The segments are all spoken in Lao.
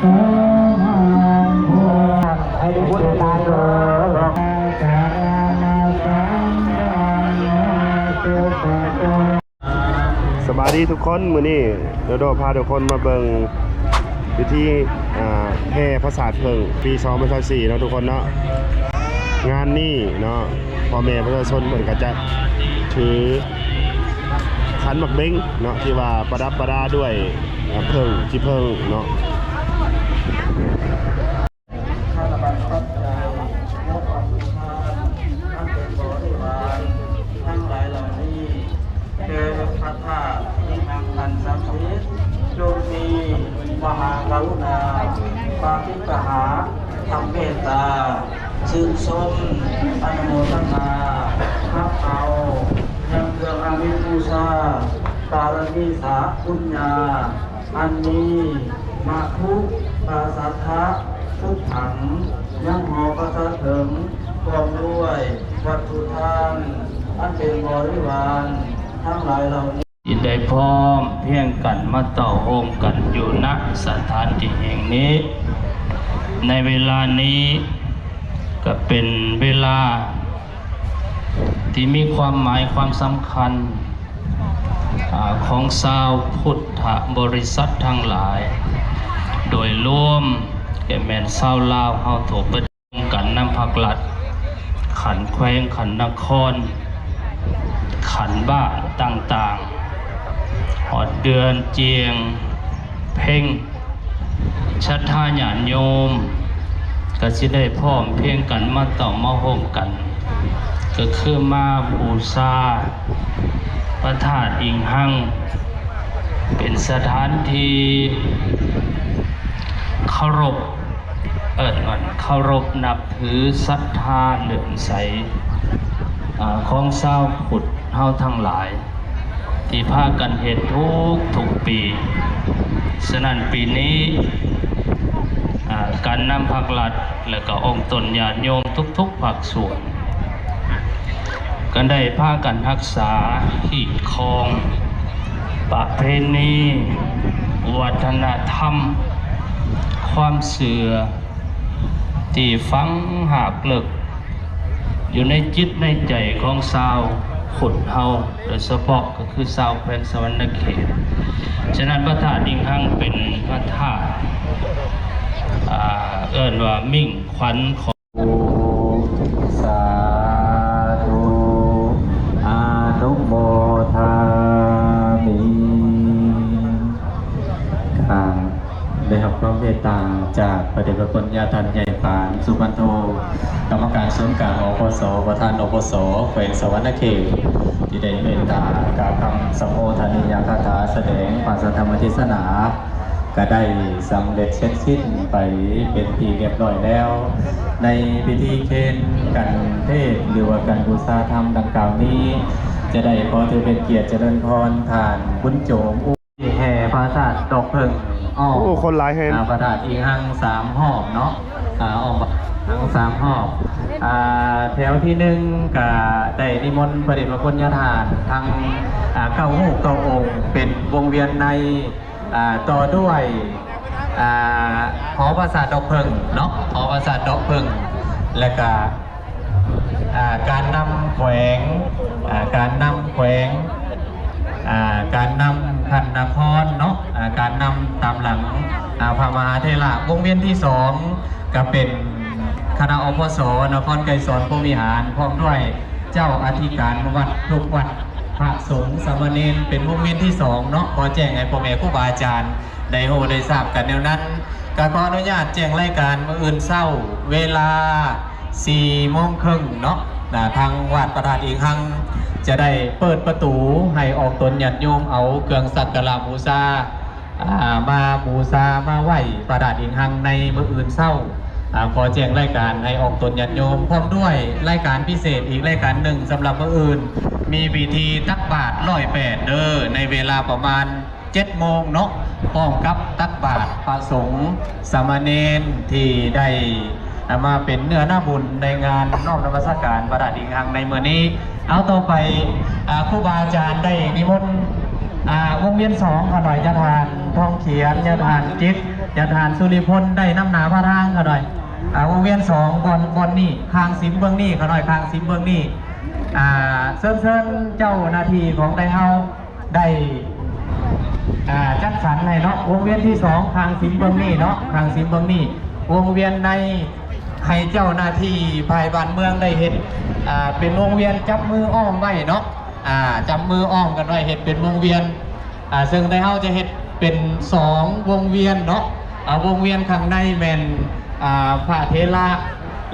ສະບາຍດີທຸກຄົນ, ມື້ນີ້ໂດໂດພາທຸກຄົນມາເບິ່ງພິທີ ອ່າ ແຫ່ປາສາດເຜິ້ງປີສອງພັນຊາວສີ່ເນາະທຸກຄົນເນາະ. ງານນີ້ເນາະ ພໍ່ແມ່ປະຊາຊົນເພິ່ນກໍຈະຖືຂັນໝາກເບັງເນາະ ທີ່ວ່າປະດັບປະດາດ້ວຍ ອ່າ ເຜິ້ງ ຂີ້ເຜິ້ງເນາະ. ທະນະບັດປັດໄຈ ແລະ ອອກໂຮງທານ ອັນເປັນບໍລິວານທັງຫຼາຍເຫຼົ່ານີ້ ແດ່ພະທາດທີ່ນັ່ງອັນສັກສິດ ຈົ່ງມີມະຫາກະລຸນາ ປາຕິກະຫາ ທັງເມດຕາ ຊື່ນຊົມ ອະນຸໂມທະນາ ຮັບເອົາ ຍັງເຄື່ອງອາມິສບູຊາ ບາລະມີສາບຸນຍາ ອັນມີມະຄຸປາສັດທະພຸດຖັງ ຍັງຫໍປາສາດເຜິ້ງ ພ້ອມດ້ວຍວັດຖຸທານ ອັນເປັນບໍລິວານທັງຫຼາຍເຫຼົ່ານີ້ ທີ່ໄດ້ພ້ອມພຽງກັນມາເຕົ້າໂຮມກັນຢູ່ ນະ ສະຖານທີ່ແຫ່ງນີ້. ໃນເວລານີ້ກໍເປັນເວລາ ທີ່ມີຄວາມໝາຍຄວາມສຳຄັນ ອາ ຂອງຊາວພຸດທະບໍລິສັດທັງຫຼາຍ ໂດຍລວມກໍແມ່ນຊາວລາວເຮົາທົ່ວປະເທດ ກັນນຳພາກລັດ ຂັ້ນແຂວງ ຂັ້ນນະຄອນ ຂັ້ນບ້ານຕ່າງໆ ຮອດເດືອນຈຽງເພັງ ສັດທາຍາດໂຍມກໍຊິໄດ້ພ້ອມພຽງກັນມາເຕົ້າມາໂຮມກັນ ກໍຄືມາບູຊາພະທາດອີງຮັງ ເປັນສະຖານທີ່ເຄົາລົບ ເອີ້ນວ່າເຄົາລົບນັບຖື ສັດທາເຫຼື້ອມໃສ ອາ ຂອງຊາວພຸດເຮົາທັງຫຼາຍ ທີ່ພາກັນເຮັດທຸກໆປີ. ສະນັ້ນປີນີ້ ອາ ການນຳພາກລັດ ແລະ ກໍອົງຕົນຍາດໂຍມທຸກໆພາກສ່ວນ ກໍໄດ້ພາກັນຮັກສາຮີດຄອງປະເພນີ ວັດທະນະທຳ ຄວາມເຊື່ອ ທີ່ຝັງຮາກເລິກຢູ່ໃນຈິດໃນໃຈຂອງຊາວພຸດເຮົາ ໂດຍສະເພາະກໍຄືຊາວແຂວງສະຫວັນນະເຂດ. ສະນັ້ນ ພະທາດອີງຮັງເປັນພະທາດ ອາ ເອີ້ນວ່າມິ່ງຂວັນຂອງ ສາທຸ ອະນຸໂມທາມິ ກາ ໄດ້ຮັບຄວາມເມດຕາຈາກພະເດດພະຄຸນຍາທ່ານໃຫຍ່ ປານ ສຸພັນໂທ ກຳມະການສູນກາງ ອພສ ປະທານ ອພສ ແຂວງສະຫວັນນະເຂດ ທີ່ໄດ້ເມດຕາກ່າວຄຳສຳໂມທະນີຍະຄາຖາ ສະແດງພະສັດທຳມະເທດສະໜາ ກະໄດ້ສຳເລັດເສັດສິ້ນໄປເປັນທີ່ຮຽບຮ້ອຍແລ້ວ ໃນພິທີເຄນກັນເທດ ຫຼືວ່າການບູຊາທຳດັ່ງກ່າວນີ້ ຈະໄດ້ຂໍຖືເປັນກຽດຈະເລີນພອນທ່ານບຸນໂຈມ ແຫ່ປາສາດດອກເຜິ້ງອອກ ໂອ້ ຄົນຫຼາຍແຮງ ອາ ພະທາດອີງຮັງສາມຮອບເນາະ ອາ ອອກທັງສາມຮອບ ອາ ແຖວທີໜຶ່ງກະໄດ້ນິມົນພະເດດພະຄຸນຍາທ່ານທັງ ອາ ເກົ້າຮູບເກົ້າອົງ ເປັນວົງວຽນໃນ ອາ ຕໍ່ດ້ວຍ ອາ ຫໍປາສາດດອກເຜິ້ງເນາະ ຫໍປາສາດດອກເຜິ້ງ ແລະກະ ອາ ການນຳແຂວງ ອາ ການນຳແຂວງ ອາ ການນຳຂັ້ນນະຄອນເນາະ ອາ ການນຳຕາມຫຼັງ ອາ ພະມະຫາເຖລະ. ວົງວຽນທີສອງ ກະເປັນຄະນະ ອພສ ນະຄອນໄກສອນພົມວິຫານ ພ້ອມດ້ວຍເຈົ້າອະທິການວັດທຸກວັດ ພະສົງສາມະເນນ ເປັນວົງວຽນທີສອງເນາະ. ຂໍແຈ້ງໃຫ້ພໍ່ແມ່ຄູບາອາຈານ ໄດ້ຮູ້ໄດ້ຊາບກັນແນວນັ້ນ ກະຂໍອະນຸຍາດແຈ້ງລາຍການມື້ອື່ນເຊົ້າ ເວລາສີ່ໂມງເຄິ່ງເນາະ ນະ ທາງວັດພະທາດອີງຮັງ ຈະໄດ້ເປີດປະຕູໃຫ້ອອກຕົນຍາດໂຍມເອົາເຄື່ອງສັກກາລະບູຊາ ອາ ມາບູຊາມາໄຫວ້ພະທາດອີງຮັງໃນມື້ອື່ນເຊົ້າ. ອາ ຂໍແຈ້ງລາຍການໃຫ້ອອກຕົນຍາດໂຍມ ພ້ອມດ້ວຍລາຍການພິເສດອີກລາຍການໜຶ່ງສຳລັບມື້ອື່ນ ມີພິທີຕັກບາດຮ້ອຍແປດເດີ ໃນເວລາປະມານ ເຈັດໂມງເນາະ ພ້ອມກັບຕັກບາດພະສົງສາມະເນນທີ່ໄດ້ ອາ ມາເປັນເນື້ອນາບຸນໃນງານນ້ອມນະມັດສະການພະທາດອີງຮັງໃນມື້ນີ້. ເອົາ ຕໍ່ໄປ ອາ ຄູບາອາຈານໄດ້ນິມົນ ອ່າ ວົງວຽນສອງ ຂ້ານ້ອຍ ຍາທ່ານ ທອງຂຽນ ຍາທ່ານຈິດ ຍາທ່ານສຸລິພົນ ໄດ້ນຳໜ້າພາທາງ ຂ້ານ້ອຍ. ອ່າ ວົງວຽນສອງ ບ່ອນ ບ່ອນນີ້ ຂ້າງສິມເບື້ອງນີ້ ຂ້ານ້ອຍ ຂ້າງສິມເບື້ອງນີ້. ອ່າ ເຊີນ ເຊີນເຈົ້າໜ້າທີ່ຂອງໄທເຮົາ ໄດ້ ອ່າ ຈັດສັນໃຫ້ເນາະ ວົງວຽນທີສອງ ຂ້າງສິມເບື້ອງນີ້ເນາະ ຂ້າງສິມເບື້ອງນີ້ ວົງວຽນໃນ ໃຫ້ເຈົ້າໜ້າທີ່ຝ່າຍບ້ານເມືອງໄດ້ເຮັດ ອ່າ ເປັນວົງວຽນ ຈັບມືອ້ອມໄວ້ເນາະ ອ່າ ຈັບມືອ້ອມກັນໄວ້ ເຮັດເປັນວົງວຽນ ອ່າ ເຊິ່ງໄທເຮົາຈະເຮັດເປັນສອງວົງວຽນເນາະ ອ່າ ວົງວຽນຂ້າງໃນແມ່ນ ອ່າ ພະເຖລະ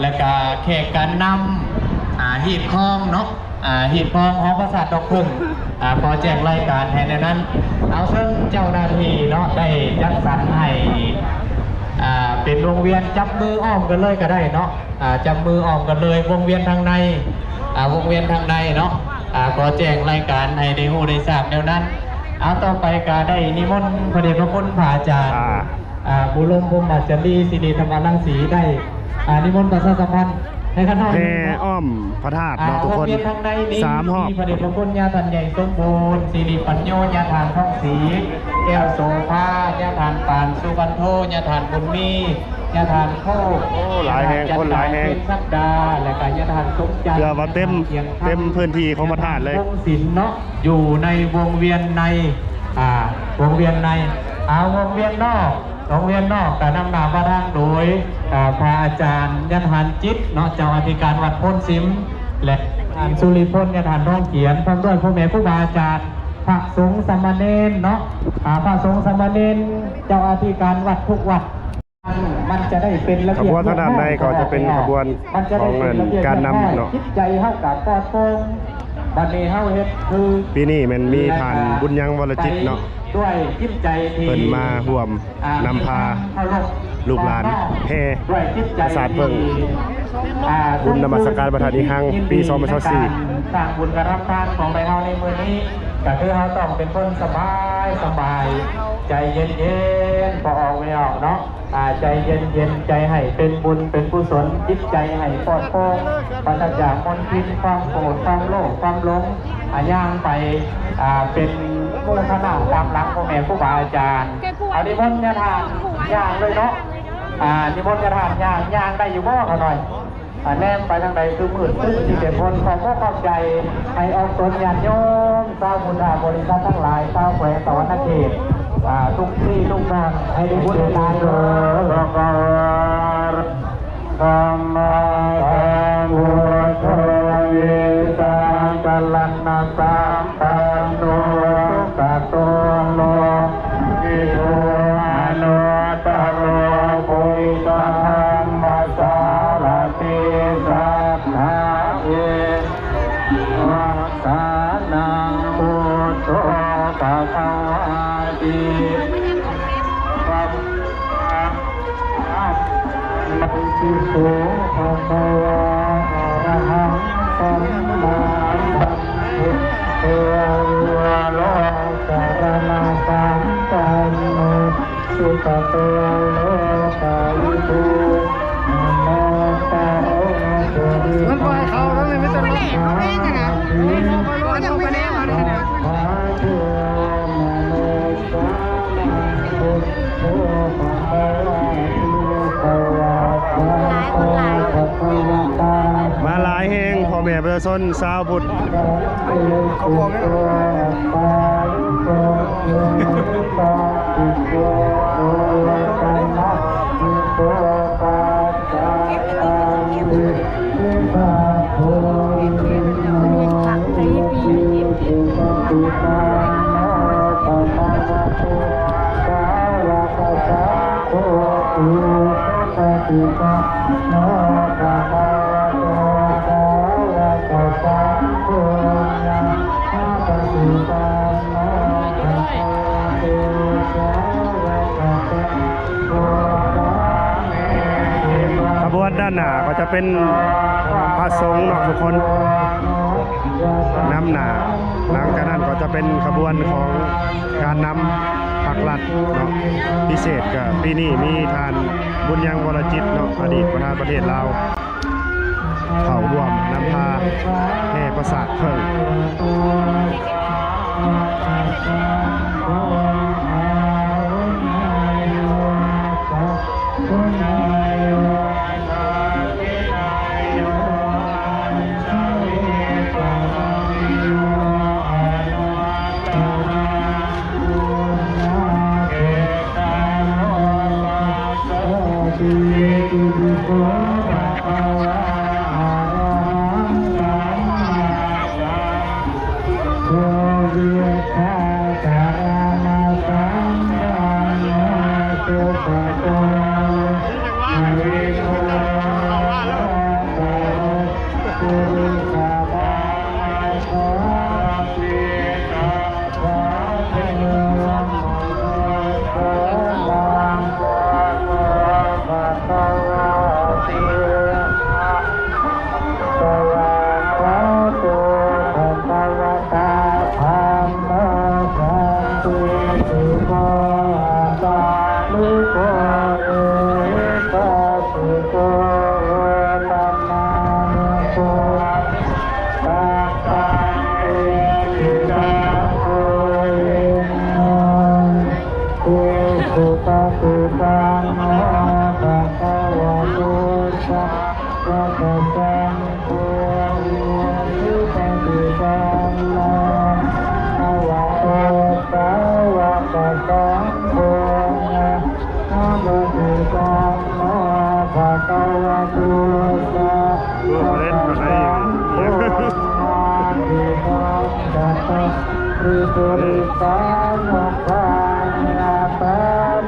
ແລະກະແຂກການນຳ ອ່າ ຮີດຄອງເນາະ ອ່າ ຮີດຄອງຫໍປາສາດດອກເຜິ້ງ ອ່າ ຂໍແຈ້ງລາຍການໃຫ້ແນວນັ້ນ. ເອົາ ເຊິ່ງເຈົ້າໜ້າທີ່ເນາະ ໄດ້ຈັດສັນໃຫ້ ອ່າ ເປັນວົງວຽນ ຈັບມືອ້ອມກັນເລີຍກໍໄດ້ເນາະ ອ່າ ຈັບມືອ້ອມກັນເລີຍ ວົງວຽນທາງໃນ ອ່າ ວົງວຽນທາງໃນເນາະ ອ່າ ຂໍແຈ້ງລາຍການໃຫ້ໄດ້ຮູ້ໄດ້ຊາບແນວນັ້ນ. ເອົາ ຕໍ່ໄປກໍໄດ້ນິມົນພະເດດພະຄຸນພະອາຈານ ອ່າ ອ່າ ບຸລົມພົມມະຈາລີ ສິລິທຳມະລັງສີ ໄດ້ ອ່າ ນິມົນປະຊາສຳພັນໃຫ້ຂ້ານ້ອຍ ແຫ່ອ້ອມພະທາດເນາະ ອ່າ ທຸກຄົນ ວົງວຽນທາງໃນນີ້ ສາມຮອບ ມີພະເດດພະຄຸນຍາທ່ານໃຫຍ່ສົມບູນ ສິລິປັນໂຍ ຍາທ່ານທອງສີ ແກ້ວໂສພາ ຍາທ່ານປານສຸວັນໂທ ຍາທ່ານບຸນມີ ຍາທ່ານໂຄ ໂອ້ ຫຼາຍແຮງ ຄົນຫຼາຍແຮງ ຍາທ່ານຈັນດາ ເປັນສັກດາ ແລະກະຍາທ່ານສົມຈັນ ເກືອບວ່າເຕັມ ຍາທ່ານເຕັມພື້ນທີ່ຂອງພະທາດເລີຍ ວົງສິນເນາະ ຢູ່ໃນວົງວຽນໃນ ອ່າ ວົງວຽນໃນ ອ່າ ວົງວຽນນອກ ວົງວຽນນອກກະນຳໜ້າພາທາງໂດຍ ອ່າ ພະອາຈານ ຍາທ່ານຈິດເນາະ ເຈົ້າອະທິການວັດໂພນສິມ ແລະ ທ່ານສຸລິພົນ ຍາທ່ານທອງຂຽນ ພ້ອມດ້ວຍພໍ່ແມ່ຄູບາອາຈານ ພະສົງສາມະເນນເນາະ ອ່າ ພະສົງສາມະເນນ ເຈົ້າອະທິການວັດທຸກວັດ ມັນຈະໄດ້ເປັນລະບຽບ ຂະບວນທາງດ້ານໃນກໍຈະເປັນຂະບວນຂອງການນຳເນາະ ຈິດໃຈເຮົາກະປອດໂປ່ງ ບັດນີ້ເຮົາເຮັດຄື ປີນີ້ແມ່ນມີທ່ານບຸນຍັງ ວໍລະຈິດເນາະ ດ້ວຍຈິດໃຈທີ່ ເພິ່ນມາຮ່ວມ ອ່າ ນຳພາລູກຫຼານແຫ່ປາສາດເຜິ້ງ ອ່າ ບຸນນະມັດສະການພະທາດອີ່ຮັ່ງ ປີສອງພັນຊາວສີ່ ການສ້າງບຸນກະທຳທານຂອງໄທເຮົາໃນມື້ນີ້ ກະຄືເຮົາຕ້ອງເປັນຄົນສະບາຍ ສະບາຍ ໃຈເຢັນໆ ພໍອອກແລ້ວເນາະ ອ່າ ໃຈເຢັນໆ ໃຈໃຫ້ເປັນບຸນເປັນກຸສົນ ຈິດໃຈໃຫ້ປອດໂປ່ງ ປາສະຈາກມົນທິນ ຄວາມໂກດ ຄວາມໂລບ ຄວາມຫຼົງ ອ່າ ຍ່າງໄປ ອ່າ ເປັນໝູ່ຄະນະຕາມຫຼັງພໍ່ແມ່ຄູບາອາຈານ. ອ່າ ນິມົນຍາທ່ານຍ່າງເລີຍເນາະ ອ່າ ນິມົນຍາທ່ານຍ່າງ ຍ່າງໄດ້ຢູ່ບໍ່ຂະນ້ອຍ? ອ່າ ແນມໄປທາງໃດຄືມືດຕຶ້ງ ມີແຕ່ຄົນຂອບອົກຂອບໃຈ ໃຫ້ອອກຕົນຍາດໂຍມ ຊາວພຸດທະບໍລິສັດທັງຫຼາຍ ຊາວແຂວງສະຫວັນນະເຂດ ອ່າ ທຸກທີ່ທຸກບ່ອນ ໃຫ້ໄດ້ບຸນຫຼາຍໆເດີ. ສະມາສຳພຸດໂທ ວິຊາຈະລະນະສຳປັນໂນ ສຸກະໂຕໂລ ວິທູ ອະນຸດຕະໂລ ປຸລິສະທຳມະສາລະຖິ ສັດຖາເອ ສານັງ ພຸດໂທ ພະຄະວາຕິ ສຳມາສຳພຸດໂທ ພະຄະວາ ອະລະຫັງ ສຳມາສຳພຸດໂທ ໂລກະສາລະນະສຳປັນໂນ ສຸກະໂຕໂລກາວິທູ ອະນຸດຕະໂລ ປຸລິສະທຳມະສາລະຖິ ສັດຖາເອ ສາທຸ ສາທຸ ມາຫຼາຍແຮງ ພໍ່ແມ່ປະຊາຊົນຊາວພຸດ. ຂະບວນດ້ານໜ້າກໍຈະເປັນພະສົງເນາະທຸກຄົນ ນຳໜ້າ. ຫຼັງຈາກນັ້ນກໍຈະເປັນຂະບວນຂອງການນຳພັກລັດເນາະ ພິເສດກະປີນີ້ມີທ່ານບຸນຍັງ ວໍລະຈິດເນາະ ອະດີດປະທານປະເທດລາວ ເຂົ້າຮ່ວມນຳພາແຫ່ປາສາດເຜິ້ງ. โส วิชชาจารณสัมปันโน สุขโต อวิชชา ปุริสธรรมโส สัพพิ สุปฏิปันโน ภะคะวะโต สาวกสังโฆ อุชุปฏิปันโน ภะคะวะโต สาวกสังโฆ ยะถา ปฏิปันโน ภะคะวะโต สา รວมมาเล่นกันได้อีก สังโฆ ปฏิปันโน ปุริสานุภาเวนะ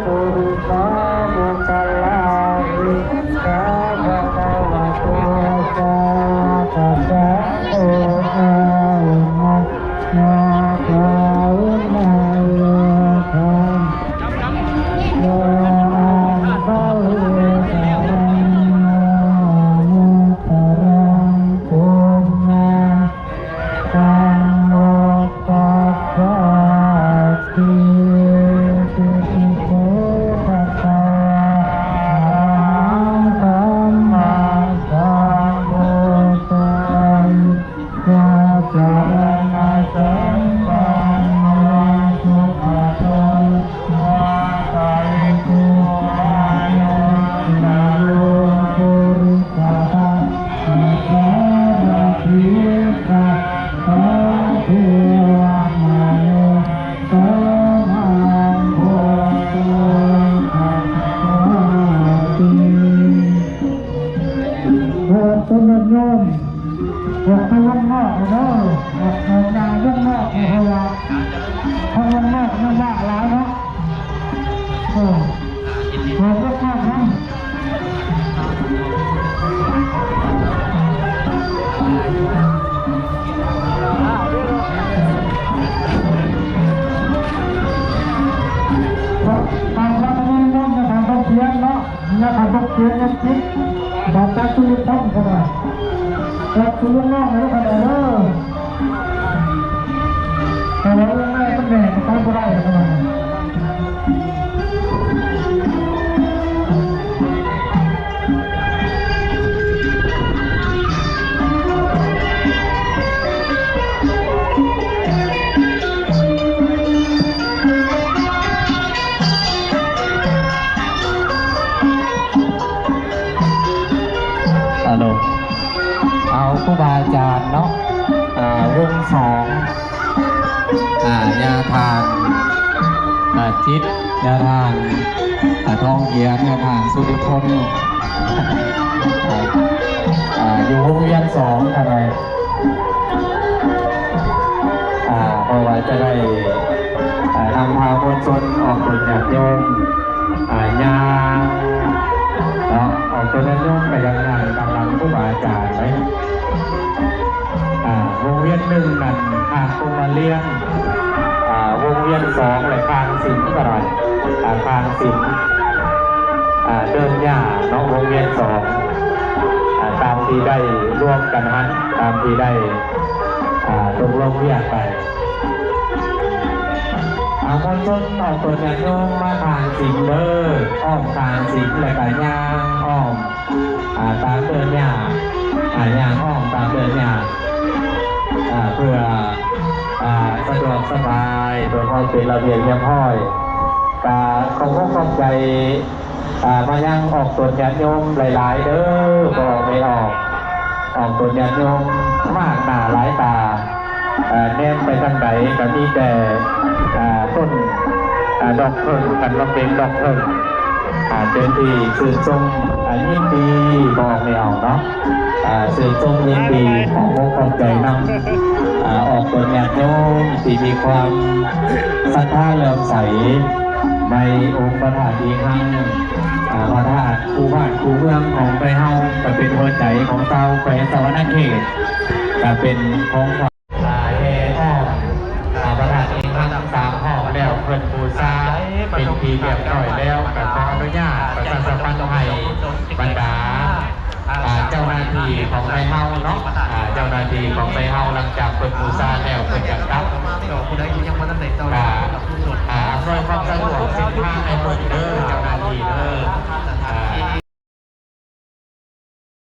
ปุริสานุภาเวนะ ภะคะวะโต สาวกสังโฆ อาหุเม ยะถา วะริวะหา เวนะ สัพพะเวสะรัง ยะมุตตะรัง ปุญญา ธัง วัตถะ สา ติ อิติ ปิ โส ภะคะวา อะระหัง ສຳມາ ສຳພຸດ ທะສສະ ຍະ ຈາລະນະ ສຳປັນໂນ ສຸຂະໂຕ ວາໄຕໂກ ອາຍຸ ວັນນະ ໂນ ປຸລິສະທຳມະ ສາລະຖິ ສາດຖາ ເທວະມະນຸດສານັງ ພຸດໂທ ພະຄະວາຕິ. ເອີ ໂຍມ ອອກໄປວົງນອກເດີ ອອກ ອອກຍ່າງວົງນອກ ເພາະວ່າ ເພາະວົງນອກມັນລາກຫຼາຍເນາະ ເອີ ອອກວົງນອກນຳ ຕາມພະທຳມະຍາມນະ ທາງຕ້ອງພຽງເນາະ. ຍາກໃຫ້ພວກເຂດເຮັດກິດ ບາດຈັກສຸລຸພົນກໍໄດ້ ຈັກສຸລຸນອກໃຫ້ເຂົາໄດ້ເດີ ເພາະວ່າອົງແມ່ເພິ່ນແມ່ນໄປບໍ່ໄດ້ແລ້ວ. ອາໂລ ເອົາຄູບາອາຈານເນາະ ອາ ວົງສອງ ອາ ຍາທ່ານ ອາ ຈິດ ຍາທ່ານ ອາ ທອງຫຽນ ຍາທ່ານ ສຸລິພົນ ອາ ຢູ່ວົງວຽນສອງ ຂະໜ້ອຍ ອາ ເພາະວ່າຈະໄດ້ ອາ ນຳພາມວນຊົນອອກຕົນຍາດໂຍມ ອາ ຍ່າງເນາະ ອອກຕົນຍາດໂຍມກະຍັງຍ່າງຕາມຫຼັງຄູບາອາຈານໄປ ອາ ວົງວຽນໜຶ່ງນັ້ນ ທາງກົມມະລຽນ ອາ ວົງວຽນສອງ ແລະ ທາງສິມກະໄດ້ ອາ ທາງສິມ ອາ ເດີນຍ່າງເນາະ ວົງວຽນສອງ ອາ ຕາມທີ່ໄດ້ລວມກັນຫັ້ນ ຕາມທີ່ໄດ້ ອາ ຕົກລົງວຽກໄປ. ອາ ມວນຊົນອອກຕົນຍາດໂຍມມາທາງສິມເດີ ອ້ອມທາງສິມ ແລະກະຍ່າງອ້ອມ ອາ ຕາມເດີນຍ່າງ ອາ ຍ່າງອ້ອມຕາມເດີນຍ່າງ ອາ ເພື່ອ ອ່າ ສະດວກສະບາຍ ເພື່ອຄວາມເປັນລະບຽບຮຽບຮ້ອຍ. ກະຂອບອົກຂອບໃຈ ອ່າ ມາຍັງອອກຕົນຍາດໂຍມຫຼາຍໆເດີ ພໍ່ອອກແມ່ອອກ ອອກຕົນຍາດໂຍມມາກໜ້າຫຼາຍຕາ. ເອີ ແນມໄປທາງໃດກະມີແຕ່ ອ່າ ຕົ້ນ ອ່າ ດອກເຜິ້ງ ກັນວ່າເປັນດອກເຜິ້ງ ອ່າ ເປັນທີ່ຊື່ນຊົມ ອ່າ ຍິນດີ ບອກແລ້ວເນາະ ອ່າ ຊື່ນຊົມຍິນດີ ຂອບອົກຂອບໃຈນຳ ອ່າ ອອກຕົນຍາດໂຍມທີ່ມີຄວາມສັດທາເຫຼື້ອມໃສໃນອົງພະທາດອີ່ຄັງ ອ່າ ພະທາດຄູ່ບ້ານຄູ່ເມືອງຂອງໄທເຮົາ ກະເປັນຫົວໃຈຂອງຊາວແຂວງສະຫວັນນະເຂດ ກະເປັນຂອງ ອ່າ ແຫ່ອ້ອມ ອ່າ ພະທາດອີ່ຄັງສາມຮອບແລ້ວ ເພິ່ນບູຊາເປັນທີ່ຮຽບຮ້ອຍແລ້ວ ກະຂໍອະນຸຍາດປະຊາສຳພັນໃຫ້ບັນດາ ອ່າ ເຈົ້າໜ້າທີ່ຂອງໄທເຮົາເນາະ ອ່າ ເຈົ້າໜ້າທີ່ຂອງໄທເຮົາ ຫຼັງຈາກເພິ່ນບູຊາແລ້ວ ເພິ່ນຈະກັບ ກະ ອ່າ ອຳນວຍຄວາມສະດວກເສັ້ນທາງໃຫ້ເພິ່ນເດີ ເຈົ້າໜ້າທີ່ເດີ.